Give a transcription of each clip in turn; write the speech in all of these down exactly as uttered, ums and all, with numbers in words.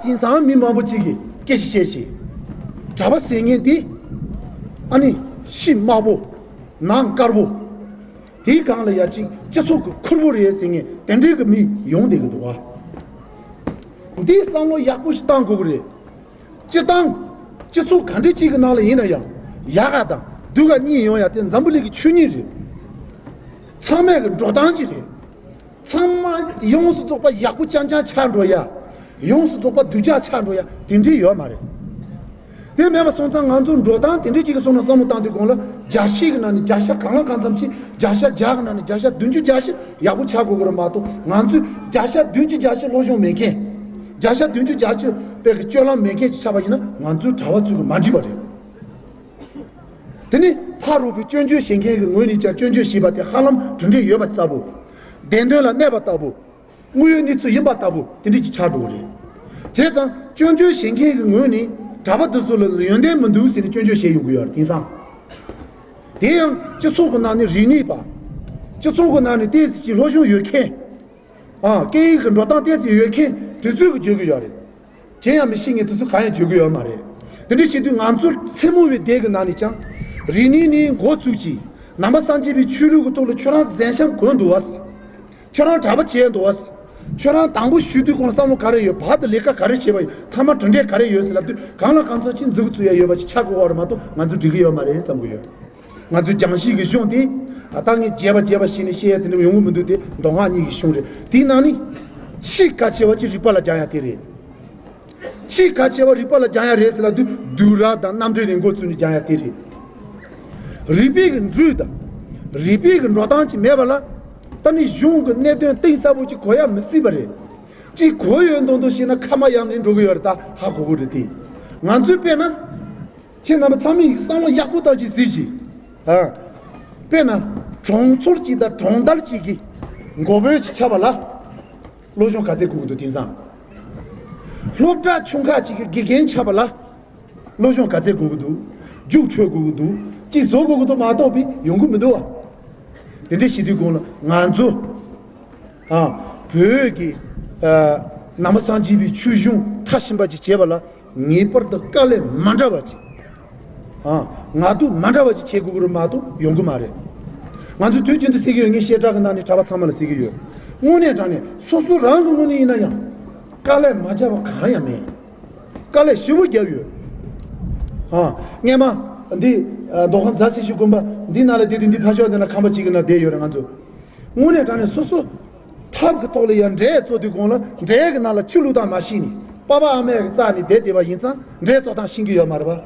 དེང་སང་མི་མང་པོ་གཅིག་གིས་སྐད་ཆ་བཤད་བྱས། གྲྭ་པ་ཟེར་མཁན་དེ་ཨ་ནི་ཤི་དམར་པོ། ནང་དཀར་པོ། དེའི་སྒང་ལ་ཡ་གཅིག་སྤྱི་ཚོགས་ཀྱི་ཁུར་པོ་རེད་ཟེར་མཁན་དེ་འདྲའི་གི་མི་ཡོང་བསྡད་ཀྱི་འདུག་བ། འདིའི་བསམ་བློ་ཡག་པོ་ཞིག་བཏང་དགོས་ཀྱི་རེད། སྤྱི་བཏང་། སྤྱི་ཚོགས་ག་འདྲ་གཅིག་གི་ནང་ལ་ཡིན་ན་ཡང་། ཡག་ག་དང་སྡུག་ག་གཉིས་ཡོང་ཡ་དེ་འཛམ་བུ་གླིང་གི་ཆོས་ཉིད་རེད། ཚང་མས་གི་འགྲོ་སྟངས་ཅིག་རེད། ཚང་མ་ཡོངས་སུ་རྫོགས་པ་ཡག་པོ་རྐྱང་རྐྱང་ཆགས་འགྲོ་ཡ། ཡོངས་སུ་རྫོགས་པ་སྡུག་ཅག་ཆགས་འགྲོ་ཡ་དེ་འདྲའི་ཡོད་མ་རེད། དེ་མེད་པ་སོང་ཙང་ང་ཚོ་འགྲོ་སྟངས་དེ་འདྲའི་ཅིག་གི་སོང་ན་བསམ་བློ་བཏང་དུས་གོང་ལ་བརྒྱ་ཆ་གི་ནང་ནས་བརྒྱ་ཆ་གང་ལ་གང་འཚམ་ཅིག་བརྒྱ་ཆ་བརྒྱ་གི་ནང་ནས་བརྒྱ་ཆ་བདུན་ཅུ་བརྒྱད་ཅུ་ཡག་པོ་ཆགས་དགོས་ཀྱི་རེད་མ་གཏོགས། ང་ཚོས་བརྒྱ་ཆ་བདུན་ཅུ་བརྒྱད་ཅུ་སློབ་སྦྱོང་མེད་མཁན། བརྒྱ་ཆ་བདུན་ཅུ་བརྒྱད་ཅུ་དཔེ་གི་སྤྱོད་ལམ་མེད་མཁན་ཅིག་ཆགས་པ་ཡིན་ན་ང་ཚོའི་གྲྭ་པ་ཚོས་གི་མ་འགྲིག་པ་རེད། དེ་ནི་ཕ་རོལ་པོས་སྐྱོན་བརྗོད་བྱེད་མཁན་གྱི་ངོས་ནས་ཀྱང་སྐྱོན་བརྗོད་བྱས་པ་དེ་ཧ་ལམ་གྲུབ་འབྲས་ཡོད་པ་ལྟ་བུ། བདེན་དོན་ལ་གནས་པ་ལྟ་བུ། དངོས་ཡོད་གནས་ཚུལ་ཡིན་པ་ལྟ་བུ་དེ་འདྲ་ཅིག་ཆགས་འགྲོ་གི་རེད། བྱས་ཙང་སྐྱོན་བརྗོད་བྱེད་མཁན་གྱི་ངོས་ནས་གྲྭ་པ་འདི་ཚོ་ལ་ཡོན་ཏན་མི་འདུག་ཟེར་ནས་སྐྱོན་བརྗོད་བྱས་ཡོང་གི་ཡོད་རེད། དེང་སང་། དེ་ཡང་སྤྱི་ཚོགས་ཀྱི་ནང་ནས་རིག་གནས་པ། སྤྱི་ཚོགས་ཀྱི་ནང་ནས་ཏོག་ཙམ་ཅིག་སློབ་སྦྱོང་ཡོད་མཁན། ཨ། སྐད་ཡིག་གི་འགྲོ་སྟངས་ཏོག་ཙམ་ཡོད་མཁན་དེ་ཚོས་གི་བརྗོད་གི་ཡོད་རེད། བྱས་ཡང་མི་ཤེས་མཁན་དེ་ཚོ་གང་ཡང་བརྗོད་གི་ཡོད་མ་རེད། དེ་འདྲ་བྱེད་དུས་ང་ཚོ་མཚན་མོ་བའི་སྡེ་གི་ནང་ནས་ཀྱང་། རིག་གནས་ནས་འགོ་བཙུགས་ཀྱིས་ནང་པ་སངས་རྒྱས་པའི་ཆོས་ལུགས་ཀྱི་ཐོག་ལ་ཁྱོད་རང་གཟན་ཤམ་གོན་འདུག་བ། ཁྱོད་རང་གྲྭ་པ་བྱས་འདུག་བ། ཁྱོད་རང་དང་པོ་ཞུགས་དུས་གོང་བསམ་བློ་ག་རེ་ཡོད། བར་དུ་ལས་ཀ་ག་རེ་བྱས་པ་ཡིན། མཐའ་མ་གྲུབ་འབྲས་ག་རེ་ཡོད་ཟེར་ལབ་དུས་གང་ལ་གང་འཚམ་ཅིག་མཛུབ་གུ་བཙུགས་ཡ་ཡོད་པ་ཅིག་ཆགས་དགོས་པ་རེད་མ་གཏོགས་ང་ཚོ་འགྲིག་གི་ཡོད་མ་རེད་བསམ་གི་ཡོད། ང་ཚོའི་སྦྱང་གཞི་གི་གཞུང་དེ་ད་ལྟ་ངས་རྒྱས་པ་རྒྱས་པ་བྱས་ནས་བཤད་ཡ་དེ་འདྲ་ཡོང་གི་མི་འདུག་དེ་མདོ་སྔགས་གཉིས་ཀྱི་གཞུང་རེད། དེའི་ནང་ནས་ཆེས་གལ་ཆེ་བ་ཅིག་རིག་པ་ལ་སྦྱང་ཡ་དེ་རེད། ཆེས་གལ་ཆེ་བ་རིག་པ་ལ་སྦྱང་ཡ་རེད་ཟེར་ལབ་དུས་བསྡུས་གྲྭ་དང་རྣམ་འགྲེལ་ནས་འགོ་བཙུགས་ནས་སྦྱང་ཡ་དེ་རེད། རིག་པའི་གི་འགྲོས་དང་། རིག་པའི་གི་འགྲོ་སྟངས་ཅིག་མེད་པ་ལ། ད་ནི་གཞུང་གི་གནད་དོན་གཏིང་ཟབ་པོ་ཅིག་གོ་ཡ་མི་སྲིད་པ་རེད། ཅིག་གོ་ཡོད་མདོག་མདོག་བྱས་ན་ཁ་མ་ཡར་ནས་འགྲོ་གི་ཡོད་རེད། ད་ཧ་གོ་གི་རེད་དེ། ང་ཚོས་དཔེར་ན། ཁྱེད་རྣམ་པ་ཚང་མས་བསམ་བློ་ཡག་པོ་བཏང་ཅིག་གཟིགས་ཤིག་ཨ། དཔེར་ན། གྲོང་ཚོར་གཅིག་དང་གྲོང་རྡལ་གཅིག་གི་འགོ་དཔོན་ཅིག་ཆགས་པ་ལ། སློབ་སྦྱོང་ག་ཚད་དགོས་ཀྱི་འདུག་དེང་སང་། སློབ་གྲྭ་ཆུང་ཁག་ཅིག་གི་དགེ་རྒན་ཆགས་པ་ལ། སློབ་སྦྱོང་ག་ཚད་དགོས་ཀྱི་འདུག་རྒྱུགས་འཕྲོད་དགོས་ཀྱི་འདུག་ཅིག་བཟོ་དགོས་ཀྱི་འདུག་མ་གཏོགས་པའི་ཡོང་གི་མི་འདུག་བ། དེ་འདྲ་བྱེད་དུས་གོང་ལ་ང་ཚོ། ཨ། བོད་ཀྱི། ཨ། ནང་པ་སངས་རྒྱས་པའི་ཆོས་གཞུང་མཐར་ཕྱིན་པ་ཅིག་བྱེད་པ་ལ་ངེས་པར་དུ་དཀའ་ལས་མ་འདྲ་བ་ཅིག་ཨ། ངལ་དུབ་མ་འདྲ་བ་ཅིག་བྱེད་དགོས་ཀྱི་རེད་མ་གཏོགས་ཡོང་གི་མ་རེད། ང་ཚོས་དུས་རྒྱུན་དུ་ཟེར་གྱི་ཡོད། ངས་བཤད་གྲྭ་གི་ནང་ནས་གྲྭ་པ་ཚང་མ་ལ་ཟེར་གྱི་ཡོད། དངོས་གནས་དྲང་གནས་སོ་སོ་རང་གི་ངོས་ནས་ཡིན་ན་ཡང་། དཀའ་ལས་མ་བརྒྱབ་པ་གང་ཡང་མེད། དཀའ་ལས་ཞེ་པོ་བརྒྱབ་ཡོད། ཨ། སྔས་མ། འདི། ཨ། མདོ་ཁམས་རྫ་སེ་ཤུ་དགོན་པ་འདི་ནང་ལ་བསྡད་དུས་འདི་ཕར་ཕྱོགས་འདི་ན་ཁང་པ་གཅིག་གི་ནང་བསྡད་ཡོད་རེད་ང་ཚོ། དངོས་གནས་དྲང་གནས་སོ་སོ། ཐབས་ཀྱི་ཐོག་ལ་ཡང་འབྲས་བཙོ་དུས་གོང་ལ་འབྲས་ཀྱི་ནང་ལ་ཆུ་བླུགས་སྟངས་མ་ཤེས་ནས་པ་ཕ་ཨ་མས་ཀྱི་རྩ་ནས་བསྡད་བསྡད་པ་ཡིན་ཙང་འབྲས་བཙོ་སྟངས་ཤེས་ཀྱི་ཡོད་མ་རེད་པ།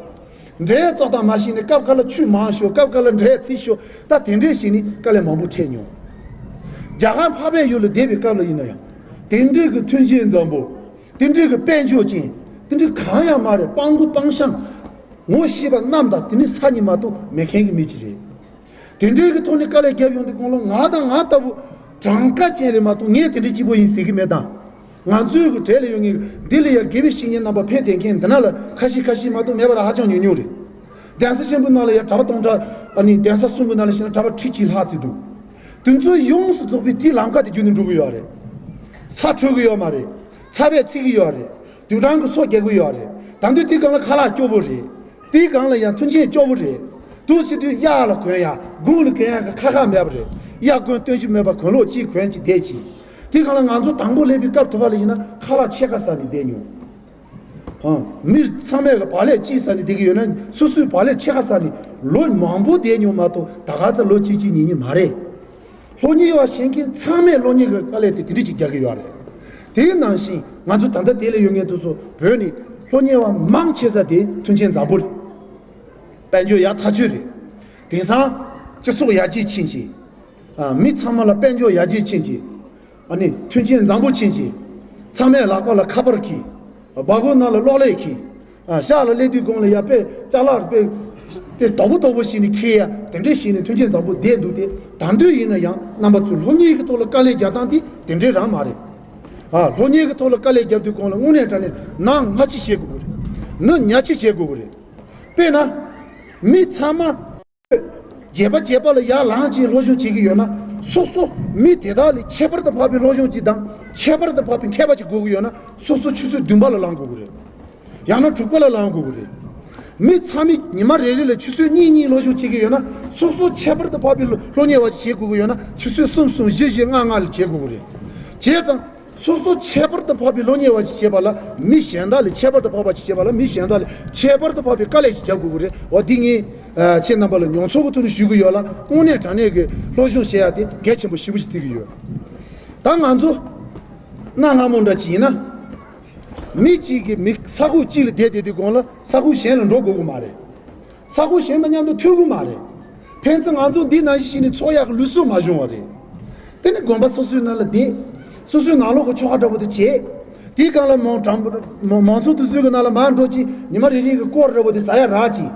འབྲས་བཙོ་སྟངས་མ་ཤེས་ནས་སྐབས་འགའ་ལ་ཆུ་མང་ཤོར། སྐབས་འགའ་ལ་འབྲས་ཚིག་ཤོར། ད་དེ་འདྲས་བྱས་ནས་དཀའ་ལས་མང་པོ་འཕྲད་མྱོང་། རྒྱ་གར་འཕགས་པའི་ཡུལ་ལ་བསྡད་པའི་སྐབས་ལ་ཡིན་ན་ཡང་། དེ་འདྲས་ཀྱི་མཐུན་རྐྱེན་འཛོམས་པོ། དེ་འདྲས་ཀྱི་དཔལ་འབྱོར་ཅན། དེ་འདྲས་གང་ཡང་མ་རེད། སྤྲང་པོ་སྤྲང་ཤང་། ངོ་ཤེས་པ་རྣམས་དང་དེ་ནི་ས་གཉིས་མ་གཏོགས་མེད་མཁན་གྱི་མི་ཅིག་རེད། དེ་འདྲའི་གི་ཐོག་ནས་དཀའ་ལས་བརྒྱབ་ཡོང་དུས་གོང་ལ་ང་དང་ང་ལྟ་བུ་གྲངས་ཀ་ཅན་རེད་མ་གཏོགས་ངས་དེ་འདྲའི་སྐྱིད་པོ་ཡིན་ཟེར་གི་མེད་དང་། ང་ཚོའི་གི་གྲས་ལ་ཡོད་ངེས་འདི་ལ་ཡ་དགེ་བའི་བཤེས་གཉེན་རྣམ་པ་ཕེབས་བསྡད་མཁན་འདི་ན་ལ་ཁ་ཤས་ཁ་ཤས་མ་གཏོགས་མེད་པ་ར་ཧ་ཅང་ཉུང་ཉུང་རེད། གདན་ས་ཆེན་པོ་ནང་ལ་ཡ་གྲྭ་པ་སྟོང་ཕྲག་ཨ་ནི་གདན་ས་གསུམ་གི་ནང་ལ་བཤད་ན་གྲྭ་པ་ཁྲི་གཅིག་ལྷག་ཙམ་འདུག་དེ་ཚོ་ཡོངས་སུ་རྫོགས་པའི་དེའི་ལམ་ཁ་དེ་རྒྱུན་དུ་འགྲོ་གི་ཡོད་རེད། ཚྭ་འཕྲོད་གི་ཡོད་མ་རེད། ཚྭ་བས་ཚིག་གི་ཡོད་རེད། དུག་སྦྲང་གི་སོ་རྒྱག་གི་ཡོད་རེད། ད་དུང་དེའི་སྒང་ལ་ཁ་ལག་སྐྱོ་པོ་རེད། དེའི་སྒང་ལ་ཡང་མཐུན་རྐྱེན་སྐྱོ་པོ་རེད། དུག་སེལ་དུས་གཡག་ལ་གོན་ཡ་དགུང་ལ་གོན་ཡ་གི་ཁ་ཁ་མེད་པ་རེད། གཡག་གོན་སྟོན་རྒྱུ་མེད་པ་གོན་ལོག་གཅིག་གོན་གཅིག་བསྡད་ཅིག་དེའི་སྒང་ལ་ང་ཚོ་དང་པོ་སླེབས་པའི་སྐབས་དུ་བ་ལ་ཡིན་ན་ཁ་ལག་ཕྱེད་ཀ་ཟ་ནས་བསྡད་མྱོང་། ཨང་། མི་ཚང་མས་གི་བག་ལེབ་གཅིག་ཟ་ནས་བསྡད་ཀྱི་ཡོད་ན་སོ་སོའི་བག་ལེབ་ཕྱེད་ཀ་ཟ་ནས་ལོ་མང་པོ་བསྡད་མྱོང་མ་གཏོགས་ད་ག་ཚོད་ལོ་གཅིག་གཅིག་གཉིས་གཉིས་མ་རེད། སློབ་གཉེར་བ་བྱེད་མཁན་ཚང་མས་སློབ་གཉེར་གྱི་དཀའ་ལས་དེ་དེ་འདྲ་ཅིག་རྒྱག་གི་ཡོད་རེད། དེའི་ནང་བཞིན་ང་ཚོ་ད་ལྟ་དེ་ལ་ཡོད་མཁན་དེ་ཚོ་བོད་ནས་སློབ་གཉེར་བ་མང་ཆེ་ས་དེ་མཐུན་རྐྱེན་བཟང་པོ་རེད། དཔལ་འབྱོར་ཡག་ཐག་ཆོད་རེད། དེང་སང་སྤྱི་ཚོགས་ཡར་རྒྱས་ཕྱིན་ཅིང་། ཨ། མི་ཚང་མ་ལ་དཔལ་འབྱོར་ཡར་རྒྱས་ཕྱིན་ཅིང་། ཨ་ནི་མཐུན་རྐྱེན་བཟང་པོ་ཕྱིན་ཅིང་། ཚང་མས་ལག་པ་ལ་ཁ་པར་གྱིས། སྦ་ཁུག་ནང་ལ་གློག་ཀླད་གྱིས། ཨ། ཤག་ལ་སླེབས་དུས་གོང་ལ་ཡ་དཔེ་ཅ་ལག་དཔེ་དཔེ་དོག་པོ་དོག་པོ་ཞིག་ནས་འཁྱེར་ཡ་དེ་འདྲས་ཞིག་ནས་མཐུན་རྐྱེན་བཟང་པོ་བསྡད་འདུག་སྟེ། ད་དུང་ཡིན་ན་ཡང་རྣམ་པ་ཚོས་སློབ་གཉེར་གྱི་ཐོག་ལ་དཀའ་ལས་རྒྱག་སྟངས་དེ་དེ་འདྲས་རང་མ་རེད། ཨ། སློབ་གཉེར་གྱི་ཐོག་ལ་དཀའ་ལས་རྒྱབ་དུས་གོང་ལ་དངོས་གནས་དྲང་གནས་ནང་སྔ་ཕྱི་བྱེད་དགོས་ཀྱི་རེད། ནུ་ཉ་ཕྱི་བྱེད་དགོས་ཀྱི་རེད། དཔེར་ན། མི་ཚང་མ། བརྗེད་པ་བརྗེད་པ་ལ་ཡར་ལངས་ཀྱིས་སློབ་སྦྱོང་བྱེད་ཀྱི་ཡོད་ན། སོ་སོ་མི་དེ་དག་ལས་ཁྱད་པར་དུ་འཕགས་པའི་སློབ་སྦྱོང་གཅིག་དང་ཁྱད་པར་དུ་འཕགས་པའི་མཁས་པ་གཅིག་དགོས་ཀྱི་ཡོད་ན། སོ་སོ་ཆུ་ཚོད་བདུན་པ་ལ་ལངས་དགོས་ཀྱི་རེད། ཡང་ན་དྲུག་པ་ལ་ལངས་དགོས་ཀྱི་རེད། མི་ཚང་མས་ཉི་མ་རེ་རེ་ལ་ཆུ་ཚོད་གཉིས་གཉིས་སློབ་སྦྱོང་བྱེད་ཀྱི་ཡོད་ན། སོ་སོ་ཁྱད་པར་དུ་འཕགས་པའི་སློབ་གཉེར་བ་ཞིག་བྱེད་དགོས་ཀྱི་ཡོད་ན། ཆུ་ཚོད་གསུམ་གསུམ་བཞི་བཞི་ལྔ་ལྔ་ལ་བྱེད་དགོས་ཀྱི་རེད། བྱས་ཙང་། སོ་སོ་ཁྱད་པར་དུ་འཕགས་པའི་སློབ་གཉེར་བ་ཞིག་བྱེད་པ་ལ་མི་གཞན་དག་ལས་ཁྱད་པར་དུ་འཕགས་པ་ཞིག་བྱེད་པ་ལ་མི་གཞན་དག་ལས་ཁྱད་པར་དུ་འཕགས་པའི་དཀའ་ལས་ཤིག་རྒྱག་དགོས་ཀྱི་རེད། འོ་འདི་ངས་ཁྱེད་རྣམ་པ་ལ་མྱོང་ཚོར་གྱི་ཐོག་ནས་ཞུ་གི་ཡོད་ལ། དངོས་གནས་དྲང་གནས་ཀྱི་སློབ་སྦྱོང་བྱེད་ཡ་དེ་གལ་ཆེན་པོ་ཞེ་པོ་ཞིག་བརྩི་གི་ཡོད། ད་ང་ཚོ་གནའ་སྔ་མོ་འདྲ་ཅིག་ཡིན་ན། མི་གཅིག་གིས་མི་ས་ཁུག་གཅིག་ལ་བསྡད་བསྡད་དུས་གོང་ལ་ས་ཁུག་གཞན་ལ་འགྲོ་དགོས་ཀྱི་མ་རེད། ས་ཁུག་གཞན་དང་མཉམ་དུ་ཐུག་གི་མ་རེད། ཕན་ཚུན་ང་ཚོ་འདི་ནང་བཞིན་བྱས་ནས་འཚོ་ཡག་གི་ལུགས་སྲོལ་མ་བྱུང་བ་རེད། དེ་ནི་དགོན་པ་སོ་སོའི་ནང་ལ་བསྡད། སོ་སོའི་ནང་ལོགས་ཀྱི་ཆོ་ག་འདྲ་པོ་དེ་བྱས། དེའི་སྒང་ལ་མང་དྲང་པོ་མང་མང་ཚོགས་དེ་ཚོའི་གི་ནང་ལ་མར་འགྲོ་ཅིག་ཉི་མ་རེ་རེ་གི་སྐོར་འདྲ་པོ་དེ་ཟ་ཡ་རག་ཅིག་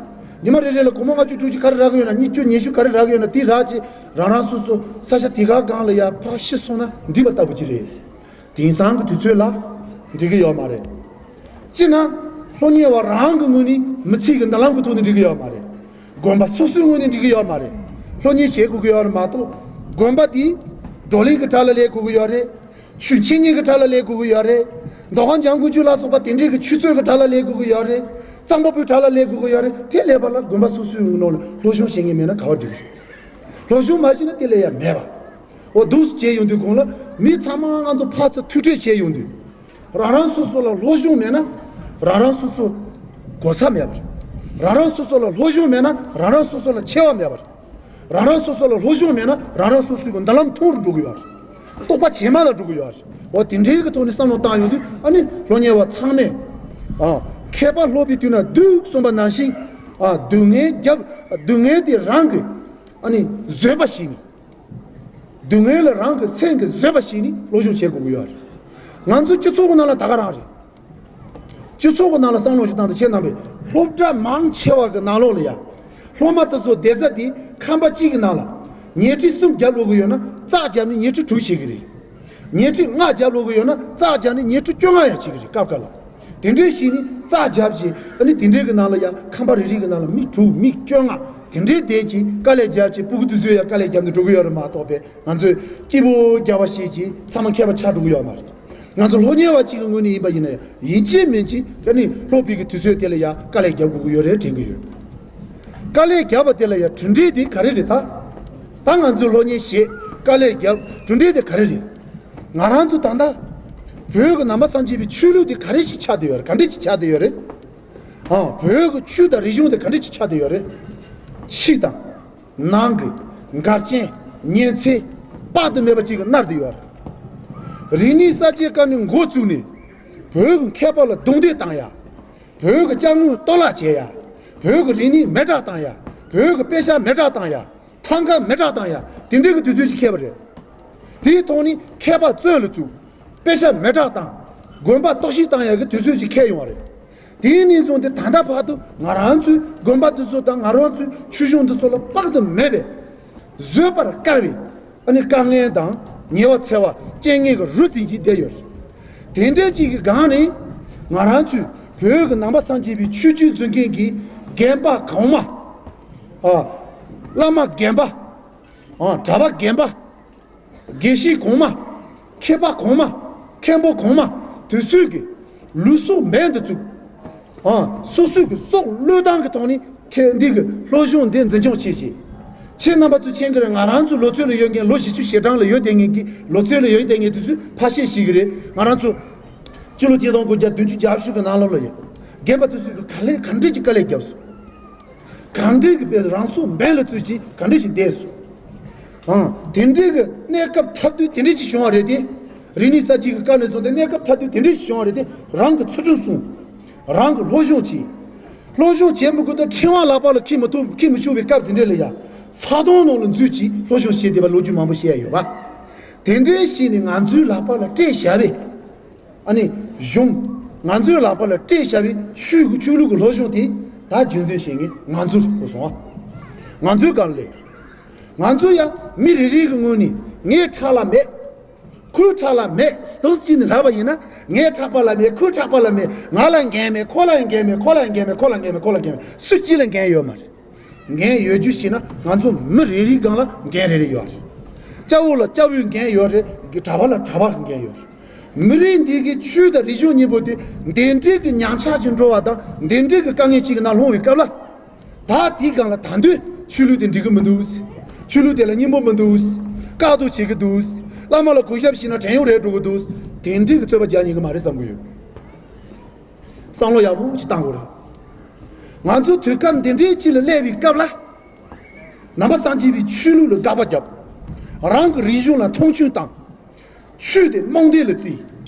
ཉི་མ་རེ་རེ་ལ་སྒོར་མོ་ལྔ་བཅུ་དྲུག་ཅུ་ག་རེ་རག་གི་ཡོད་ན། ཉིས་བཅུ་ཉི་ཤུ་ག་རེ་རག་གི་ཡོད་ན། དེ་རག་ཅིག་རང་རང་སོ་སོ་ས་ཆ་དེ་ག་སྒང་ལ་ཡར་ཕར་ཤི་སོང་ན་འགྲིག་པ་ལྟ་བུ་ཅིག་རེད། དེང་སང་གི་དུས་ཚོད་ལ་འགྲིག་གི་ཡོད་མ་རེད། སྤྱིར་ན་སློབ་གཉེར་བ་རང་གི་ངོས་ནས་མི་ཚེ་གི་མདུན་ལམ་གི་ཐོག་ནས་འགྲིག་གི་ཡོད་མ་རེད། དགོན་པ་སོ་སོའི་ངོས་ནས་འགྲིག་གི་ཡོད་མ་རེད། སློབ་གཉེར་བྱེད་དགོས་ཀྱི་ཡོད་རེད་མ་གཏོགས། དགོན་པ་དེ་བགྲོ་གླེང་གི་གྲས་ལ་སླེབས་དགོས་ཀྱི་ཡོད་རེད། ཆོས་འཆད་ཉན་གྱི་གྲས་ལ་སླེབས་དགོས་ཀྱི་ཡོད་རེད། མདོ་ཁམས་འཇམ་མགོན་ཆོས་ལ་སོགས་པ་དེ་འདྲའི་གི་ཆོས་རྩེད་ཀྱི་གྲས་ལ་སླེབས་དགོས་ཀྱི་ཡོད་རེད། རྩོམ་པ་པོའི་གྲས་ལ་སླེབས་དགོས་ཀྱི་ཡོད་རེད། དེ་སླེབས་པ་ལ་དགོན་པ་སོ་སོའི་ངོས་ནས་སློབ་སྦྱོང་བྱེད་མཁན་མེད་ན་ག་བ་འགྲིག་གི་རེད། སློབ་སྦྱོང་མ་བྱས་ན་དེ་ལས་ཡང་མེད་པ། འོ་འདུག་སེ་བྱས་ཡོང་དུས་གོང་ལ་མི་ཚང་མ་ང་ཚོ་ཕར་ཚུར་ཐུག་འཕྲད་བྱས་ཡོང་དུས། རང་རང་སོ་སོ་ལ་སློབ་སྦྱོང་མེད་ན་རང་རང་སོ་སོ་གོ་ས་མེད་པ་རེད། རང་རང་སོ་སོ་ལ་སློབ་སྦྱོང་མེད་ན་རང་རང་སོ་སོ་ལ་ཆེ་བ་མེད་པ་རེད། རང་རང་སོ་སོ་ལ་སློབ་སྦྱོང་མེད་ན་རང་རང་སོ་སོའི་གི་མདུན་ལམ་ཐུང་རུ་འགྲོ་གི་ཡོད་རེད། རྟོགས་པ་ཇེ་དམའ་ལ་འགྲོ་གི་ཡོད་རེད། འོ་དེ་འདྲའི་གི་ཐོག་ནས་བསམ་བློ་བཏང་ཡོང་དུས། ཨ་ནི་སློབ་གཉེར་བ་ཚང་མས། ཨ། མཁས་པ་སློབ་པའི་དུས་ན་སྡུག་གསུངས་པ་ནང་བཞིན། ཨ། སྡུག་བསྔལ་རྒྱབ། སྡུག་བསྔལ་དེ་རང་གི། ཨ་ནི་བཟོད་པ་བྱས་ནས། སྡུག་བསྔལ་ལ་རང་གི་སེམས་ཀྱིས་བཟོད་པ་བྱས་ནས་སློབ་སྦྱོང་བྱེད་དགོས་ཀྱི་ཡོད་རེད། ང་ཚོའི་སྤྱི་ཚོགས་ཀྱི་ནང་ལ་ད་ག་རང་རེད། སྤྱི་ཚོགས་ཀྱི་ནང་ལ་བསམ་བློ་ཞིག་བཏང་སྟེ། ཁྱེད་རྣམ་པས་སློབ་གྲྭ་མང་ཆེ་བ་གི་ནང་ལོགས་ལ་ཡ། སློབ་མ་དེ་ཚོ་བསྡད་ས་དེ་ཁང་པ་གཅིག་གི་ནང་ལ་ཉལ་ཁྲི་གསུམ་རྒྱབ་ལོག་གི་ཡོད་ན་རྩ་རྒྱབ་ནས་ཉལ་ཁྲི་དྲུག་བྱེད་ཀྱི་རེད། ཉལ་ཁྲི་ལྔ་རྒྱབ་ལོག་གི་ཡོད་ན་རྩ་རྒྱབ་ནས་ཉལ་ཁྲི་བཅོ་ལྔ་ཡང་བྱེད་ཀྱི་རེད། སྐབས་འགའ་ལ། དེ་འདྲའི་ཞིག་ནི་རྩ་རྒྱབ་བྱས། ཨ་ནི་དེ་འདྲའི་གི་ནང་ལ་ཡ་ཁང་པ་རེ་རེ་གི་ནང་ལ་མི་དྲུག་མི་བཅོ་ལྔ་དེ་འདྲའི་བསྡད་ཀྱི་དཀའ་ལས་རྒྱབ་བྱས། སྤུ་གུ་དེ་ཚོས་ཡ་དཀའ་ལས་རྒྱབ་ནས་འགྲོ་གི་ཡོད་རེད་མ་གཏོགས་པས། ང་ཚོས་སྐྱིད་པོ་རྒྱབ་པ་བྱས་ཀྱི་ཚང་མ་མཁས་པ་ཆགས་འགྲོ་གི་ཡོད་མ་རེད། ང་ཚོ་སློབ་གཉེར་བ་གཅིག་གི་ངོས་ནས་ཡིན་པ་ཡིན་ན་ཡང་། ཡིན་གཅིག་མིན་གཅིག་ཨ་ནི་སློབ་པའི་གི་དུས་ཚོད་དེ་ལ་ཡ་དཀའ་ལས་རྒྱབ་དགོས་ཀྱི་ཡོད་རེད་དྲན་གྱི་ཡོད། དཀའ་ལས་རྒྱབ་པ་དེ་ལ་ཡ་གྲུབ་འབྲས་དེ་ག་རེ་རེད་ད། ད་ང་ཚོས་སློབ་གཉེར་བྱས་དཀའ་ལས་རྒྱབ། གྲུབ་འབྲས་དེ་ག་རེ་རེད། ང་རང་ཚོ་ད་ལྟ་བོད་ཀྱི་ནང་པ་སངས་རྒྱས་པའི་ཆོས་ལུགས་དེ་ག་རེ་ཞིག་ཆགས་བསྡད་ཡོད་རེད། ག་འདྲ་ཞིག་ཆགས་བསྡད་ཡོད་རེད། ཨང་། བོད་ཀྱི་ཆོས་དང་རིག་གཞུང་དེ་ག་འདྲ་ཞིག་ཆགས་བསྡད་ཡོད་རེད། ཕྱི་དང་ནང་གི་འགལ་རྐྱེན་ཉེན་ཚན་དཔག་ཏུ་མེད་པ་ཅིག་གིས་མནར་བསྡད་ཡོད་རེད། རིག་གནས་གསར་བརྗེའི་སྐབས་ནས་འགོ་བཙུགས་ནས་བོད་ཀྱི་མཁས་པ་ལ་རྡུང་རྡེག་བཏང་ཡ། བོད་ཀྱི་ཅ་དངོས་གཏོར་བརླག་བྱེད་ཡ། བོད་ཀྱི་རིག་གནས་མེ་སྲེག་བཏང་ཡ། བོད་ཀྱི་དཔེ་ཆ་མེ་སྲེག་བཏང་ཡ། ཐང་ག་མེ་སྲེག་བཏང་ཡ། དེ་འདྲའི་གི་དུས་ཚོད་ཅིག་འཁེལ་བ་རེད། དེའི་ཐོག་ནས་མཁས་པ་བཙོན་ལ་བཙུགས། དཔེ་ཆ་མེ་སྲེག་བཏང་། དགོན་པ་གཏོར་བཤིག་བཏང་ཡ་གི་དུས་ཚོད་ཅིག་འཁེལ་ཡོང་བ་རེད། དེའི་ནས་བཟུང་སྟེ་ད་ལྟ་བར་དུ་ང་རང་ཚོའི་དགོན་པ་འདི་ཚོ་དང་ང་རང་ཚོའི་ཆོས་གཞུང་འདི་ཚོ་ལ་དཔག་ཏུ་མེད་པའི་བཟོད་པར་དཀའ་བའི། ཨ་ནི་དཀའ་ངལ་དང་ཉེ་བར་འཚེ་བ་རྐྱེན་ངན་གྱི་རུ་འཛིན་གྱིས་བསྡད་ཡོད་རེད། དེ་འདྲ་ཅིག་གི་སྒང་ནས་ང་རང་ཚོའི་བོད་ཀྱི་ནང་པ་སངས་རྒྱས་པའི་ཆོས་བརྒྱུད་འཛིན་མཁན་གྱི་རྒན་པ་གོང་མ། ཨ། བླ་མ་རྒན་པ། ཨ། གྲྭ་པ་རྒན་པ། དགེ་བཤེས་གོང་མ། མཁས་པ་གོང་མ། མཁན་པོ་གོང་མ་དེ་ཚོས་ཀྱི་ལུས་སྲོག་འབེན་དུ་བཙུགས། ཨ། སོ་སོའི་གི་སྲོག་བློས་བཏང་གི་ཐོག་ནས་ཁྱེད་འདི་གི་སློབ་སྦྱོང་འདི་འཛིན་སྐྱོང་བྱེད་ཅིག་ཁྱེད་རྣམ་པ་ཚོས་མཁྱེན་གྱི་རེད། ང་རང་ཚོ་ལོ་ཚོད་ལ་ཡོད་མཁན། ལོ་བཞི་བཅུ་ཞེ་གྲངས་ལ་ཡོད་བསྡད་མཁན་གྱི། ལོ་ཚོད་ལ་ཡོད་བསྡད་མཁན་དེ་ཚོས་ཕལ་ཆེར་ཤེས་ཀྱི་རེད། ང་རང་ཚོ་སྤྱི་ལོ་ཆིག་སྟོང་དགུ་བརྒྱ་བདུན་ཅུ་གྱ་བཞི་གི་ནང་ལོགས་ལ་ཡོད། རྒན་པ་དེ་ཚོས་གི་ག་ལེ་ག་འདྲས་ཀྱི་དཀའ་ལས་བརྒྱབ་སོང་། གང་འདྲས་ཀྱི་དཔེ་རང་སྲོག་འབེན་ལ་བཙུགས་ཀྱིས་གང་འདྲས་ཞིག་བསྡད་སོང་། ཨང་། དེ་འདྲས་ཀྱི་གནས་སྐབས་ཐབས་དུས་དེ་འདྲས་ཞིག་བྱུང་བ་རེད་དེ། རིག་གནས་གསར་བརྗེ་གི་སྐབས་ནས་བཟུང་སྟེ་གནས་སྐབས་ཐབས་དུས་དེ་འདྲས་ཞིག་བྱུང་བ་རེད་དེ། རང་གི་ཚུལ་ཁྲིམས་སྲུང་། རང་གི་སློབ་སྦྱོང་བྱས། སློབ་སྦྱོང་བྱས་མི་དགོས་ད་ཕྲེང་བ་ལག་པ་ལ་འཁྱེར་མི་ཐུབ། འཁྱེར་མི་ཆོག་པའི་སྐབས་དེ་འདྲས་ལ་ཡ། ས་དོང་ནང་ལ་འཛུལ་གྱིས་སློབ་སྦྱོང་བྱས་བསྡད་པ་ལོ་རྒྱུས་མང་པོ་བཤད་ཡ་ཡོད་པ། དེ་འདྲས་ཞིག་ནས་ང་ཚོའི་ལག་པ་ལ་སྤྲད་བཞག་པས། ཨ་ནི་གཞུང་། ང་ཚོའི་ལག་པ་ལ་སྤྲད་བཞག་པའི་ཆོས་ཀྱི་ཆོས་ལུགས་ཀྱི་སློབ་སྦྱོང་དེ་ད་རྒྱུན་འཛིན་བྱེད་མཁན་ང་ཚོར་གོ་སོང་ཨ། ང་ཚོའི་སྒང་ལས། ང་ཚོ་ཡང་མི་རེ་རེ་གི་ངོས་ནས་ངའི་ཕྲག་ལ་མེད། ཁོའི་ཕྲག་ལ་མེད་ཟེར་ཅིག་ནས་ལབ་པ་ཡིན་ན། ངའི་ཕྲག་པ་ལ་མེད། ཁོའི་ཕྲག་པ་ལ་མེད། ང་ལ་འགན་མེད། ཁོ་ལ་ཡང་འགན་མེད། ཁོ་ལ་ཡང་འགན་མེད། ཁོ་ལ་འགན་མེད། ཁོ་ལ་འགན་མེད། སུ་གཅིག་ལ་འགན་ཡོད་མ་རེད། འགན་ཡོད་རྒྱུ་ཞིག་ན་ང་ཚོ་མི་རེ་རེའི་སྒང་ལ་འགན་རེ་རེ་ཡོད་རེད། སྐྱ་བོ་ལ་སྐྱ་བོའི་འགན་ཡོད་རེད། གྲྭ་པ་ལ་གྲྭ་པའི་འགན་ཡོད་རེད། མི་རིགས་འདི་གི་ཆོས་དང་རིག་གཞུང་གཉིས་པོ་དེ་འདི་འདྲའི་གི་ཉམས་ཆག་ཅིག་འགྲོ་བ་དང་འདི་འདྲའི་གི་དཀའ་ངལ་ཅིག་གི་ནང་ལྷུང་བའི་སྐབས་ལ། ད་དེའི་སྒང་ལ་ད་དུང་ཆོས་ལུགས་དེ་འགྲིག་གི་མི་འདུག། ཆོས་ལུགས་དེ་ལ་སྙིང་པོ་མི་འདུག། བཀག་སྡོམ་བྱེད་ཀྱི་འདུག། བླ་མ་ལ་གུས་ཞབས་བྱས་ན་བྲན་གཡོག་རེད་འགྲོ་གི་འདུག། དེ་འདྲའི་གི་རྩོད་པ་རྒྱག་ཉན་གི་མ་རེད་བསམ་གི་ཡོད། བསམ་བློ་ཡག་པོ་ཞིག་བཏང་དགོས་རེད། ང་ཚོ་དུས་སྐབས་འདི་འདྲའི་ཅིག་ལ་སླེབས་པའི་སྐབས་ལ། ནང་པ་སངས་རྒྱས་པའི་ཆོས་ལུགས་ལ་དགག་པ་བརྒྱབ། རང་གི་རིག་གཞུང་ལ་མཐོང་ཆུང་བཏང་། ཆོས་དེ་རྨོངས་དད་ལ་བརྩིས།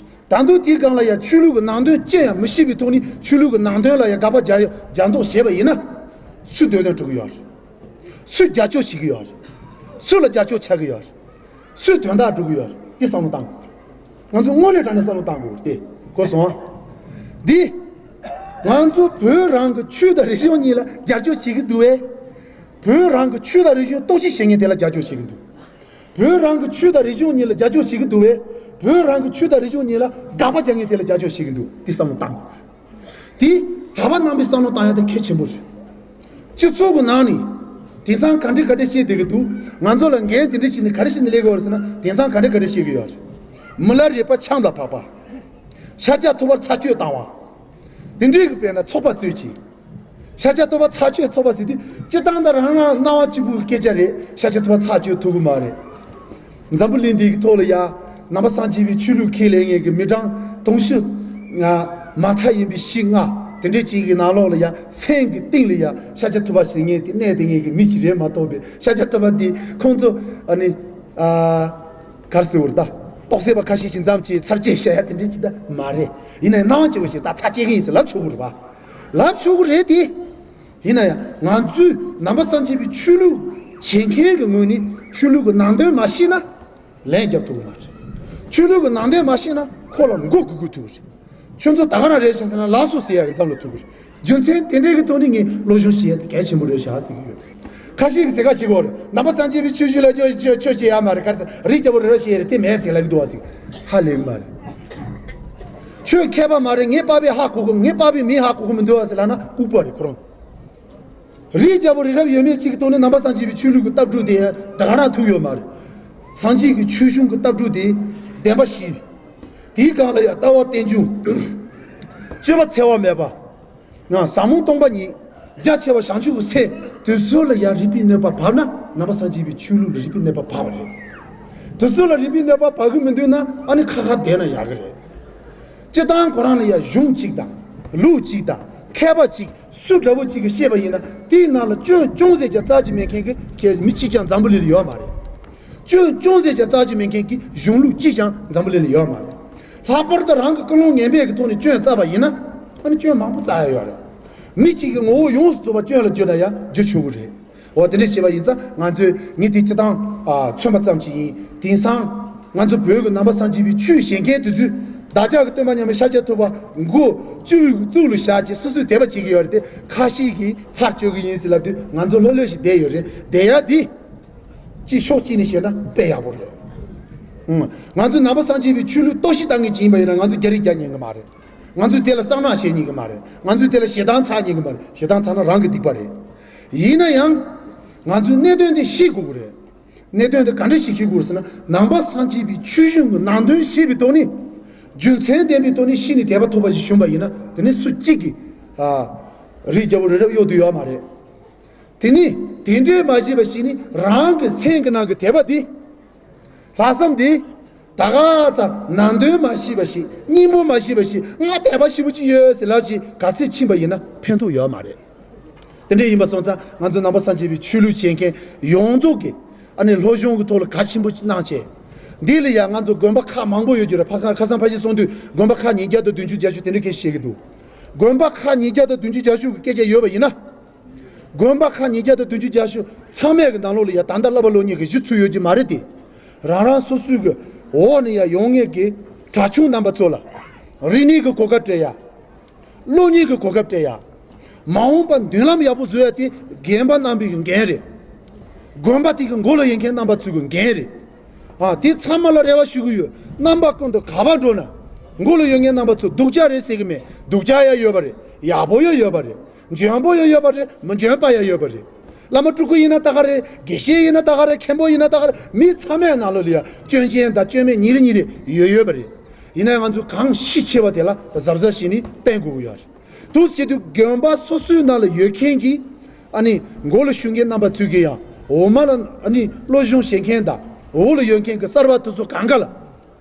ད་དུང་དེའི་སྒང་ལ་ཡང་ཆོས་ལུགས་ཀྱི་ནང་དོན་ཅི་ཡང་མི་ཤེས་པའི་ཐོག་ནས་ཆོས་ལུགས་ཀྱི་ནང་དོན་ལ་ཡང་དགག་པ་རྒྱག་རྒྱག་མདོག་བྱས་པ་ཡིན་ན། སུས་འདོད་དོན་སྒྲུབ་ཀྱི་ཡོད་རེད། སུས་རྒྱབ་སྐྱོར་བྱེད་ཀྱི་ཡོད་རེད། སུ་ལ་རྒྱབ་སྐྱོར་ཆགས་ཀྱི་ཡོད་རེད། སུས་དོན་དག་སྒྲུབ་ཀྱི་ཡོད་རེད། དེ་བསམ་བློ་བཏང་དགོས། ང་ཚོ་དངོས་གནས་དྲང་གནས་བསམ་བློ་བཏང་དགོས་དེ་གོ་སོང་ཨ། འདི། ང་ཚོ་བོད་རང་གི་ཆོས་དང་རིག་གཞུང་གཉིས་ལ་རྒྱབ་སྐྱོར་བྱེད་ཀྱི་འདུག་བས། བོད་རང་གི་ཆོས་དང་རིག་གཞུང་གཏོར་བཤིག་བྱེད་མཁན་དེ་ལ་རྒྱབ་སྐྱོར་བྱེད་ཀྱི་འདུག། བོད་རང་གི་ཆོས་དང་རིག་གཞུང་གཉིས་ལ་རྒྱབ་སྐྱོར་བྱེད་ཀྱི་འདུག་བས། བོད་རང་གི་ཆོས་དང་རིག་གཞུང་གཉིས་ལ་དགག་པ་རྒྱག་མཁན་དེ་ལ་རྒྱབ་སྐྱོར་བྱེད་ཀྱི་འདུག། འདི་བསམ་བློ་བཏང་དགོས། དེ་གྲྭ་པ་རྣམ་པའི་བསམ་བློ་བཏང་ཡ་དེ་གལ་ཆེན་པོ་རེད། སྤྱི་ཚོགས་ཀྱི་ནང་ནས་དེང་སང་ག་འདྲ་ག་འདྲ་བཤད་བསྡད་ཀྱི་འདུག། ང་ཚོ་ལ་འགན་དེ་འདྲ་བྱས་ནས་ག་རེ་བྱས་ནས་སླེབས་ཀྱི་ཡོད་རེད་ཟེར་ན། དེང་སང་ག་འདྲ་ག་འདྲ་བཤད་ཀྱི་ཡོད་རེད། མི་ལ་རས་པ་ཆམ་ལ་བབས་པ། ཤཱཀྱ་ཐུབ་པར་ཚར་གཅོད་བཏང་བ། དེ་འདྲའི་གི་དཔེར་ན་ཚོགས་པ་རྩོད་ཅིང་། ཤཱཀྱ་ཐུབ་པ་ཚར་གཅོད་ཚོགས་པ་ཟེར་དུས་སྤྱིར་བཏང་ད་རང་རང་སྣང་བ་གཅིག་པུའི་སྐད་ཆ་རེད། ཤཱཀྱ་ཐུབ་པ་ཚར་གཅོད་ཐུབ་ཀྱི་མ་རེད། འཛམ་བུ་གླིང་འདིའི་ཐོག་ལ་ཡ། ནང་པ་སངས་རྒྱས་པའི་ཆོས་ལུགས་ཁས་ལེན་མཁན་གྱི་མི་གྲངས་དུང་ཕྱུར་ལྔ། མ་མཐའ་ཡིན་པའི་བཞི་ལྔ། དེ་འདྲའི་ཅིག་གི་ནང་ལོགས་ལ་ཡ། སེམས་ཀྱི་གཏིང་ལ་ཡ་ཤཱཀྱ་ཐུབ་པ་ཟེར་མཁན་དེ་གནས་དེ་མཁན་གྱི་མི་ཞིག་རེད་མ་གཏོགས་པའི་ཤཱཀྱ་ཐུབ་པ་དེ་ཁོང་ཚོ་ཨ་ནི། ཨ། ག་རེ་ཟེར་དགོས་རེད་ད། རྟོགས་སད་པ་ཁ་ཤས་ཤིག་མཚམས་ཀྱི་ཚར་གཅོད་བྱ་ཡ་དེ་འདྲའི་ཅིག་ད་མ་རེད། ཡིན་ནའི་སྣང་བ་སྐྱིད་པོ་ཞིག་ད་ཚར་གཅོད་མཁན་ཡིན་ཟེར་ལབ་ཆོག་གི་རེད་པ། ལབ་ཆོག་གི་རེད་དེ། ཡིན་ན་ཡང་ང་ཚོས་ནང་པ་སངས་རྒྱས་པའི་ཆོས་ལུགས་བྱེད་མཁན་གྱི་ངོས་ནས་ཆོས་ལུགས་ཀྱི་ནང་དོན་མ་ཤེས་ན་ལན་རྒྱབ་ཐུབ་ཀྱི་མ་རེད། ཆོས་ལུགས་ཀྱི་ནང་དོན་མ་ཤེས་ན་ཁོ་ལ་མགོ་སྒུར་དགོས་ཐུག་གི་རེད། ཁྱོད་ཚོ་ད་ག་རང་རེད་ཤག་ཟེར་ན་ལགས་སོ་ཟེར་ཡག་གི་མཚམས་ལ་ཐུག་གི་རེད། རྒྱུ་མཚན་དེ་འདྲའི་གི་ཐོག་ནས་ངས་སློབ་སྦྱོང་བྱེད་ཡ་དེ་གལ་ཆེན་པོ་རེད་ཤག་ཟེར་གི་ཡོད། ཁ་ཤས་ཀྱིས་ཟེར་ཁ་ཤས་གོ་རེད། ནང་པ་སངས་རྒྱས་པའི་ཆོས་བཞིན་ལ་ཆོས་ཆོས་ཆོས་བྱེད་ཡ་མ་རེད། ག་རེ་ཟེར། རིགས་རྒྱལ་པོ་རི་རབ་བཤད་ཡ་རེད། དེ་མེད་ཟེར་ལབ་ཀྱི་འདུག་བ་ཟེར། ཧ་ལས་གི་མ་རེད། ཁྱོད་མཁས་པ་མ་རེད། ངའི་པ་ཕས་ཧ་གོ་གི། ངའི་པ་ཕས་མིས་ཧ་གོ་གི་མི་འདུག་བ་ཟེར་ལབ་ན་ལྐུགས་པ་རེད་ཁོ་རང་། རིགས་རྒྱལ་པོ་རི་རབ་ཡོད་མེད་གཅིག་གི་ཐོག་ནས་ནང་པ་སངས་རྒྱས་པའི་ཆོས་ལུགས་ཀྱི་ལྟ་གྲུབ་དེ་ད་ག་རང་ཐུག་ཡོད་མ་རེད། སངས་རྒྱས་ཀྱི་ཆོས་གཞུང་གི་ལྟ་གྲུབ་དེ་བདེན་པ་བཞི། དེའི་སྒང་ལ་ཡང་ལྟ་བ་རྟེན་འབྱུང་། སྤྱོད་པ་འཚེ་བ་མེད་པ། ང་ཟབ་མོ་སྟོང་པ་ཉིད། རྒྱ་ཆེ་བ་བྱང་ཆུབ་ཀྱི་སེམས། དེ་ཚོ་ལ་ཡང་རིག་པའི་གནོད་པ་བབས་ན་ནང་པ་སངས་རྒྱས་པའི་ཆོས་ལུགས་ལ་རིག་པའི་གནོད་པ་བབས་པ་རེད། དེ་ཚོ་ལ་རིག་པའི་གནོད་པ་བབས་ཀྱི་མི་འདུག་ན་ཨ་ནི་ཁ་ཁ་བསྡད་ན་ཡག་གི་རེད། སྤྱིར་བཏང་ཁོ་རང་ལ་ཡང་གཞུང་གཅིག་དང་། ལུགས་གཅིག་དང་། མཁས་པ་གཅིག་སུ་འདྲ་བོ་གཅིག་གིས་བཤད་པ་ཡིན་ན་དེའི་ནང་ལ་སྐྱོན་ཅུང་ཟད་ཀྱང་རྩ་ཅིག་མེད་མཁན་གྱི་མི་གཅིག་ཀྱང་འཛམ་བུ་གླིང་ལ་ཡོད་མ་རེད། སྐྱོན་ཅུང་ཟད་ཀྱང་རྩ་ཅིག་མེད་མཁན་གྱི་གཞུང་ལུགས་གཅིག་ཀྱང་འཛམ་བུ་གླིང་ལ་ཡོད་མ་རེད། ལྷག་པར་དུ་རང་གི་ཀུན་སློང་ངན་པའི་གི་ཐོག་ནས་སྐྱོན་བཙལ་བ་ཡིན་ན་ཨ་ནི་སྐྱོན་མང་པོ་བཙལ་ཡ་ཡོད་རེད། མི་གཅིག་གི་ངོ་བོ་ཡོངས་སུ་རྫོགས་པ་སྐྱོན་ལ་བརྗོད་ན་ཡང་བརྗོད་ཆོག་གི་རེད། འོ་དེ་འདྲ་བྱས་པ་ཡིན་ཙང་ང་ཚོས་ངས་དེ་སྤྱིར་བཏང་ཨ་མཚོན་པ་ཙམ་ཅིག་ཡིན། དེང་སང་ང་ཚོ་བོད་ཀྱི་ནང་པ་སངས་རྒྱས་པའི་ཆོས་བྱེད་མཁན་དེ་ཚོས་བདག་ཅག་གི་སྟོན་པ་མཉམ་མེད་ཤཱཀྱ་ཐུབ་པ་མགོ་གཙུག་གཙུག་ལ་བཞག་བྱས་སོ་སོས་དད་པ་བྱེད་ཀྱི་ཡོད་རེད་དེ། ཁ་ཤས་ཀྱིས་ཚར་གཅོད་ཀྱི་ཡིན་ཟེར་ལབ་དུས་ང་ཚོ་ལྷོད་ལྷོད་ཞིག་བསྡད་ཡོད་རེད། བསྡད་ཡ་དེ་ཅིག་ཕྱོགས་གཅིག་ནས་བཤད་ན་དཔེ་ཡག་པོ་རེད། ཨང་། ང་ཚོ་ནང་པ་སངས་རྒྱས་པའི་ཆོས་ལུགས་གཏོར་བཤིག་བཏང་མཁན་ཅིག་ཡིན་པ་ཡིན་ན་ང་ཚོ་རྒྱ་རིགས་རྒྱག་ཉན་གི་མ་རེད། ང་ཚོས་དེ་ལ་བསམ་གནག་བྱེད་ཉན་གི་མ་རེད། ང་ཚོས་དེ་ལ་ཞེ་སྡང་ཚ་ཉན་གི་མ་རེད། ཞེ་སྡང་ཚ་ན་རང་གི་སྡིག་པ་རེད། ཡིན་ན་ཡང་། ང་ཚོས་གནད་དོན་དེ་ཤེས་དགོས་ཀྱི་རེད། གནད་དོན་དེ་ག་འདྲ་ཞིག་ཤེས་དགོས་ཟེར་ན་ནང་པ་སངས་རྒྱས་པའི་ཆོས་གཞུང་གི་ནང་དོན་ཤེས་པའི་ཐོག་ནས། རྒྱུ་མཚན་ལྡན་པའི་ཐོག་ནས་ཤེས་ནས་དད་པ་ཐོབ་པ་ཞིག་བྱུང་བ་ཡིན་ན་དེ་ནི་སུ་གཅིག་གིས། ཨ། རིགས་རྒྱལ་པོ་རི་རབ་གཡོལ་དུ་ཡོད་མ་རེད། དེ་ནི་དེ་འདྲའི་མ་བྱས་པ་ཞིག་ནི་རང་གི་སེམས་ཀྱི་ནང་གི་དད་པ་དེ། ལྷག་བསམ་དེ། ད་ག་ཙམ་ནང་དོན་མ་ཤེས་པ་ཞིག་སྙིང་པོ་མ་ཤེས་པ་ཞིག་ང་དད་པ་ཞེ་པོ་ཅིག་ཡོད་ཟེར་ལབ་ཅིག་ག་ཚོད་ཕྱིན་པ་ཡིན་ན་ཕན་ཐོགས་ཡོད་མ་རེད། དེ་འདྲ་ཡིན་པ་སོང་ཙང་ང་ཚོ་ནང་པ་སངས་རྒྱས་པའི་ཆོས་ལུགས་བྱེད་མཁན་ཡོངས་རྫོགས་ཀྱིས་ཨ་ནི་སློབ་སྦྱོང་གི་ཐོག་ལ་གལ་ཆེན་པོ་ཅིག་གནང་བྱས། འདི་ལ་ཡང་ང་ཚོ་དགོན་པ་ཁག་མང་པོ་ཡོད་ཀྱི་རེད། ཕ་ཁ་ཁ་སང་ཕ་ཤི་སོང་དུས་དགོན་པ་ཁག་ཉིས་བརྒྱ་དང་བདུན་ཅུ་བརྒྱད་ཅུ་དེ་འདྲ་སྐད་བཤད་ཀྱི་འདུག། དགོན་པ་ཁག་ཉིས་བརྒྱ་དང་བདུན་ཅུ་བརྒྱད་ཅུ་གི་སྐད་ཆ་ཡོད་པ་ཡིན་ན། དགོན་པ་ཁག་ཉིས་བརྒྱ་དང་བདུན་ཅུ་བརྒྱད་ཅུ་ཚང་མའི་གི་ནང་ལོགས་ལ་ཡ་ད་ལྟ་བསླབ་པ་སློབ་གཉེར་གི་གཞི་ཚུགས་ཡོད་ཀྱི་མ་རེད་དེ། རང་རང་སོ་སོའི་གི་འོག་ནས་ཡ་ཡོང་མཁན་གི་གྲྭ་ཆུང་རྣམ་པ་ཚོ་ལ་རིག་གནས་གི་གོ་སྐབས་སྤྲད་ཡ། སློབ་གཉེར་གི་གོ་སྐབས་སྤྲད་ཡ། མ་འོངས་པ་མདུན་ལམ་ཡག་པོ་བཟོ་ཡ་དེ་རྒན་པ་རྣམ་པའི་གི་འགན་རེད། དགོན་པ་དེ་གི་མགོ་ལ་ཡོད་མཁན་རྣམ་པ་ཚོའི་གི་འགན་རེད། ཨ། དེ་ཚང་མ་ལ་རེ་བ་ཞུ་གི་ཡོད། རྣམ་པ་ཀུན་ཏུ་ག་པར་འགྲོ་ན། མགོ་ལ་ཡོད་མཁན་རྣམ་པ་ཚོ་སྡུག་ཅག་རེད་ཟེར་གི་མེད། སྡུག་ཅག་ཡང་ཡོད་པ་རེད། ཡག་པོ་ཡང་ཡོད་པ་རེད། འཇོན་པོ་ཡང་ཡོད་པ་རེད། མི་འཇོན་པ་ཡང་ཡོད་པ་རེད། བླ་མ་སྤྲུལ་སྐུ་ཡིན་ན་ད་ག་རེད། དགེ་བཤེས་ཡིན་ན་ད་ག་རེད། མཁན་པོ་ཡིན་ན་ད་ག་རེད། མི་ཚང་མའི་ནང་ལོགས་ལ་ཡ་སྐྱོན་ཅན་དང་སྐྱོན་མེད་གཉིས་རེ་གཉིས་རེ་ཡོད་ཡོད་པ་རེད། ཡིན་ན་ང་ཚོས་གང་ཤེས་ཆེ་བ་དེ་ལ་གཟབ་གཟབ་བྱས་ནས་བསྟེན་དགོས་ཀྱི་ཡོད་རེད། འདུག་སེ་བྱེད་དུས་དགོན་པ་སོ་སོའི་ནང་ལ་ཡོད་མཁན་གྱི་ཨ་ནི་མགོ་ལ་བཞུགས་མཁན་རྣམ་པ་ཚོས་ཀྱི་ཡང་འོག་མ་ལ་ཨ་ནི་སློབ་སྦྱོང་བྱེད་མཁན་དང་འོག་ལ་ཡོད་མཁན་གྱི་གསར་པ་དེ་ཚོ་གང་ག་ལ་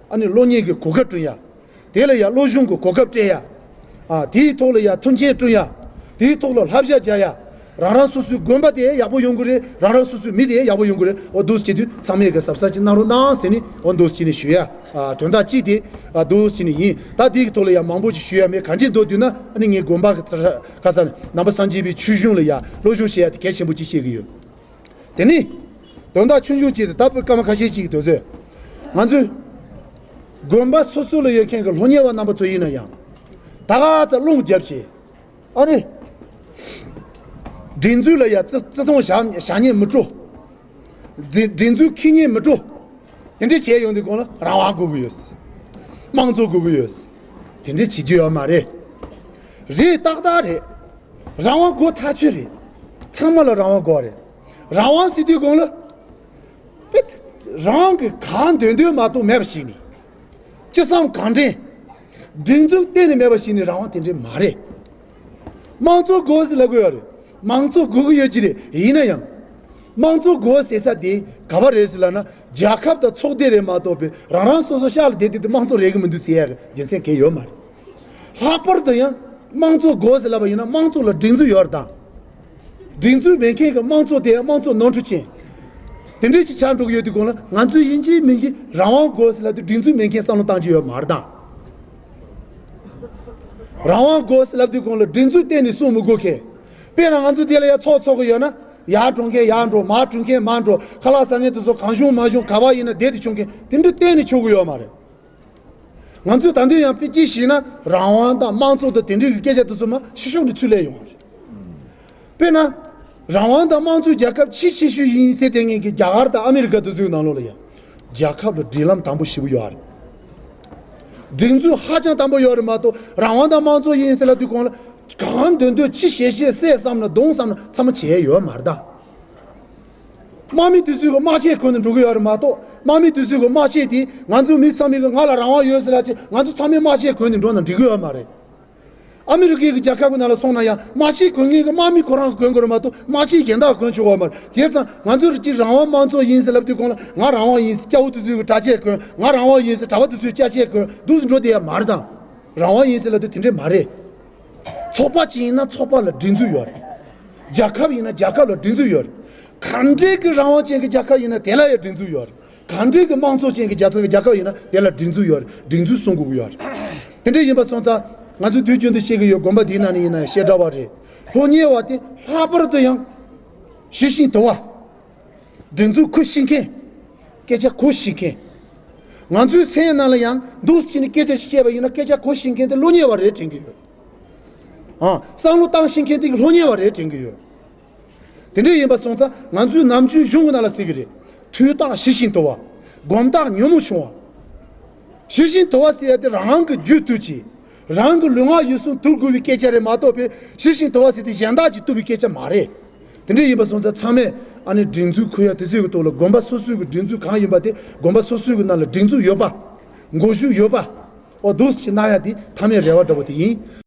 ཨ་ནི་སློབ་གཉེར་གྱི་གོ་སྐབས་བསྐྲུན་ཡ། དེ་ལ་ཡ་སློབ་སྦྱོང་གི་གོ་སྐབས་སྤྲད་ཡ། ཨ་དེའི་ཐོག་ལ་ཡ་མཐུན་རྐྱེན་བསྐྲུན་ཡ། དེའི་ཐོག་ལ་བསླབ་བྱ་སྦྱར་ཡ། རང་རང་སོ་སོའི་དགོན་པ་དེ་ཡག་པོ་ཡོང་གི་རེད། རང་རང་སོ་སོའི་མི་དེ་ཡག་པོ་ཡོང་གི་རེད། འོ་འདུག་སེ་བྱེད་དུས་ཚང་མས་གི་གཟབ་གཟབ་ཅིག་གནང་རོགས་གནང་ཟེར་ནས་འོ་འདུག་སེ་བྱས་ནས་ཞུ་ཡ། ཨ་དོན་དག་གཅིག་དེ་ཨ་འདུག་སེ་བྱས་ནས་ཡིན། ད་དེའི་ཐོག་ལ་ཡ་མང་པོ་ཅིག་ཞུ་ཡ་མེད། གང་ཅི་འདུག་དུས་ན་ཨ་ནི་ངའི་དགོན་པ་གི་ཁ་སང་ནང་པ་སངས་རྒྱས་པའི་ཆོས་གཞུང་ལ་ཡ་སློབ་སྦྱོང་བྱེད་ཡ་དེ་གལ་ཆེན་པོ་ཅིག་བཤད་གི་ཡོད། དེ་ནི། དོན་དག་ཆུང་ཆུང་གཅིག་དེ་ད་བུ་སྐར་མ་ཁ་ཤས་ཅིག་དུས་ཚོད། ང་ཚོས། དགོན་པ་སོ་སོ་ལ་ཡོད་མཁན་གྱི་སློབ་གཉེར་བ་རྣམ་པ་ཚོ་ཡིན་ན་ཡང་། ད་ག་ཚ་རླུང་རྒྱབ་བྱས། ཨ་ནི། སྒྲིག་འཛུགས་ལ་ཡ་བརྩི་བརྩི་མཐོང་བཞག་བཞག་ཉེན་མི་སྤྲོ། སྒྲིག་སྒྲིག་འཛུགས་འཁྱེར་ཉེན་མི་སྤྲོ། དེ་འདྲས་བྱས་ཡོང་དུས་གོང་ལ་རང་དབང་དགོས་ཀྱི་ཡོད། དམངས་གཙོ་དགོས་ཀྱི་ཡོད། དེ་འདྲས་བྱེད་རྒྱུ་ཡོད་མ་རེད། རེད་ཏག་ཏག་རེད། རང་དབང་དགོས་ཐག་ཆོད་རེད། ཚང་མ་ལ་རང་དབང་དགོས་རེད། རང་དབང་ཟེར་དུས་གོང་ལ། པེ། རང་གི་གང་འདོད་འདོད་མ་གཏོགས་མེད་པ་ཞིག་ནི། ཅི་བསམ་གང་དྲན། སྒྲིག་འཛུགས་གཏན་ནས་མེད་པ་ཞིག་ནི་རང་དབང་དེ་འདྲས་མ་རེད། དམངས་གཙོ་དགོས་ཟེར་ལབ་གི་ཡོད་རེད། དམངས་གཙོ་དགོས་ཀྱི་ཡོད་ཀྱི་རེད། ཡིན་ན་ཡང་། དམངས་གཙོ་དགོས་ཟེར་ས་དེ་ག་པར་རེད་ཟེར་ལབ་ན། རྒྱལ་ཁབ་དང་ཚོགས་སྡེ་རེད་མ་གཏོགས་པའི་རང་རང་སོ་སོ་ཤག་ལ་བསྡད་བསྡད་དེ་དམངས་གཙོ་རེད་གི་མི་འདུག་ཟེར་ཡ་གི་རྒྱུ་མཚན་གང་ཡང་ཡོད་མ་རེད། ལྷག་པར་དུ་ཡང་དམངས་གཙོ་དགོས་ཟེར་ལབ་པ་ཡིན་ན་དམངས་གཙོ་ལ་སྒྲིག་འཛུགས་ཡོད་རེད་ད། སྒྲིག་འཛུགས་མེད་མཁན་གྱི་དམངས་གཙོ་དེ་དམངས་གཙོ་ནོར་འཁྲུལ་ཅན། དེ་འདྲས་ཅིག་ཆགས་འགྲོ་གི་ཡོད་དུས་གོང་ལ་ང་ཚོས་ཡིན་གཅིག་མིན་གཅིག་རང་དབང་དགོས་ཟེར་ལབ་དུས་སྒྲིག་འཛུགས་མེད་མཁན་བསམ་བློ་བཏང་རྒྱུ་ཡོད་མ་རེད་ད། རང་དབང་དགོས་ཟེར་ལབ་དུས་གོང་ལ་སྒྲིག་འཛུགས་གཏན་ནས་སྲུང་མི་དགོས་མཁན། དཔེར་ན་ང་ཚོ་དེ་ལ་ཡ་ཚོགས་འཚོགས་གི་ཡོད་ན། ཡར་འགྲོ་མཁན་ཡར་འགྲོ། མར་འགྲོ་མཁན་མར་འགྲོ། ཁ་ལག་ཟ་མཁན་དེ་ཚོ་གང་བྱུང་མང་བྱུང་ག་པར་ཡིན་ན་བསྡད་དེ་བྱུང་མཁན་དེ་འདྲ་གཏན་ནས་ཆོག་གི་ཡོད་མ་རེད། ང་ཚོས་ད་དུང་ཡང་དཔེ་ཅིག་བཤད་ན་རང་དབང་དང་དམངས་གཙོ་དང་དེ་འདྲའི་སྐད་ཆ་དེ་ཚོ་མ་ཕྱི་ཕྱོགས་ནས་ཚུར་སླེབས་ཡོང་བ་རེད། དཔེར་ན། རང་དབང་དང་དམངས་གཙོའི་རྒྱལ་ཁབ་ཆེས་ཆེ་ཤོས་ཡིན་ཟེར་བསྡད་མཁན་གྱི་རྒྱ་གར་དང་ཨ་མི་རི་ཀ་དེ་ཚོའི་ནང་ལོགས་ལ་ཡང་། རྒྱལ་ཁབ་ལ་སྒྲིག་ལམ་དམ་པོ་ཞེ་པོ་ཡོད་རེད། སྒྲིག་འཛུགས་ཧ་ཅང་དམ་པོ་ཡོད་རེད་མ་གཏོགས་རང་དབང་དང་དམངས་གཙོ་ཡིན་ཟེར་ལབ་དུས་གོང་ལ། གང་འདོད་འདོད་ཅི་བྱེད་བྱེད་བསད་བསམ་ན་རྡུང་བསམ་ན་ཚང་མ་བྱས་ཡོད་མ་རེད་ད། དམག་མི་དེ་ཚོས་གི་དམག་ཆས་གོན་ནས་འགྲོ་གི་ཡོད་རེད་མ་གཏོགས། དམག་མི་དེ་ཚོས་གི་དམག་ཆས་དེ་ང་ཚོ་མི་ཚང་མས་གི་ང་ལ་རང་དབང་ཡོད་ཟེར་ལབ་བྱས་ང་ཚོ་ཚང་མས་དམག་ཆས་གོན་ནས་འགྲོ་ན་འགྲིག་གི་ཡོད་མ་རེད། ཨ་མི་རི་ཀའི་གི་རྒྱལ་ཁབ་གི་ནང་ལ་སོང་ན་ཡང་དམག་ཆས་གོན་མཁན་གི་དམག་མི་ཁོ་རང་གི་གོན་དགོས་རེད་མ་གཏོགས་དམག་ཆས་གཞན་དག་གོན་ཆོག་གི་ཡོད་མ་རེད། དེ་ཙང་ང་ཚོ་རི་སྤྱིར་རང་དབང་དམངས་གཙོ་ཡིན་ཟེར་ལབ་དུས་གོང་ལ་ང་རང་དབང་ཡིན་ཟེར་སྐྱ་བོ་དེ་ཚོས་གི་གྲྭ་ཆས་གོན། ང་རང་དབང་ཡིན་ཟེར་གྲྭ་པ་དེ་ཚོས་སྐྱ་ཆས་གོན་འདུག་ཟེར་འགྲོ་བསྡད་ཡ་མ་རེད་དང་། རང་དབང་ཡིན་ཟེར་ལབ་དུས་དེ་འདྲས་མ་རེད། ཚོགས་པ་ཅིག་ཡིན་ན་ཚོགས་པ་ལ་སྒྲིག་འཛུགས་ཡོད་རེད། རྒྱལ་ཁབ་ཡིན་ན་རྒྱལ་ཁབ་ལ་སྒྲིག་འཛུགས་ཡོད་རེད། གང་འདྲའི་གི་རང་དབང་ཅན་གྱི་རྒྱལ་ཁབ་ཡིན་ན་དེ་ལ་ཡང་སྒྲིག་འཛུགས་ཡོད་རེད། གང་འདྲའི་གི་དམངས་གཙོ་ཅན་གྱི་རྒྱལ་ཁབ་རྒྱལ་ཁབ་ཡིན་ན་དེ་ལ་སྒྲིག་འཛུགས་ཡོད་རེད། སྒྲིག་འཛུགས་སྲུང་དགོས་ཀྱི་ཡོད་རེད། དེ་འདྲ་ཡིན་པ་སོང་ཙང་ང་ཚོས་དུས་རྒྱུན་དུ་བཤད་ཀྱི་ཡོད། དགོན་པ་འདིའི་ནང་ནས་ཡིན་ན་ཡང་བཤད་གྲྭ་བ་རེད། སློབ་གཉེར་བ་དེ་ལྷག་པར་དུ་ཡང་ཞི་ཞིང་དུལ་བ། སྒྲིག་འཛུགས་གོ་ཤེས་མཁན། སྐད་ཆ་གོ་ཤེས་མཁན། ང་ཚོའི་སེམས་ནང་ལ་ཡང་འདུག་སེ་བྱས་ནས་སྐད་ཆ་ཞིག་བཤད་པ་ཡིན་ན་སྐད་ཆ་གོ་ཤེས་མཁན་དེ་སློབ་གཉེར་བ་རེད་དྲན་གྱི་ཡོད། ཨང་། བསམ་བློ་བཏང་ཤེས་མཁན་དེ་སློབ་གཉེར་བ་རེད་དྲན་གྱི་ཡོད། དེ་འདྲ་ཡིན་པ་སོང་ཙང་ང་ཚོའི་ནམ་རྒྱུན་གཞུང་གི་ནང་ལ་ཟེར་གི་རེད། ཐོས་རྟགས་ཞི་ཞིང་དུལ་བ། སྒོམ་རྟགས་ཉོན་མོངས་ཆུང་བ། ཞི་ཞིང་དུལ་བ་ཟེར་ཡ་དེ་རང་གི་རྒྱུད་བཏུལ་བྱེད། རང་གི་ལུས་ངག་ཡིད་གསུམ་བཏུལ་དགོས་པའི་སྐད་ཆ་རེད་མ་གཏོགས་པའི་ཞི་ཞིང་དུལ་བ་ཟེར་དེ་གཞན་དག་གིས་བཏུལ་བའི་སྐད་ཆ་མ་རེད། དེ་འདྲ་ཡིན་པ་སོང་ཙང་ཚང་མས་ཨ་ནི་སྒྲིག་འཛུགས་ཁུར་ཡ་དེ་ཚོའི་གི་ཐོག་ལ་དགོན་པ་སོ་སོའི་གི་སྒྲིག་འཛུགས་གང་ཡིན་པ་དེ་དགོན་པ་སོ་སོའི་གི་ནང་ལ་སྒྲིག་འཛུགས་ཡོད་པ། འགོ་ཤུགས་ཡོད་པ། འོ་འདུག་སེ་གནང་ཡ་དེ་མཐའ་མའི་རེ་བ་འདྲ་པོ་དེ་ཡིན།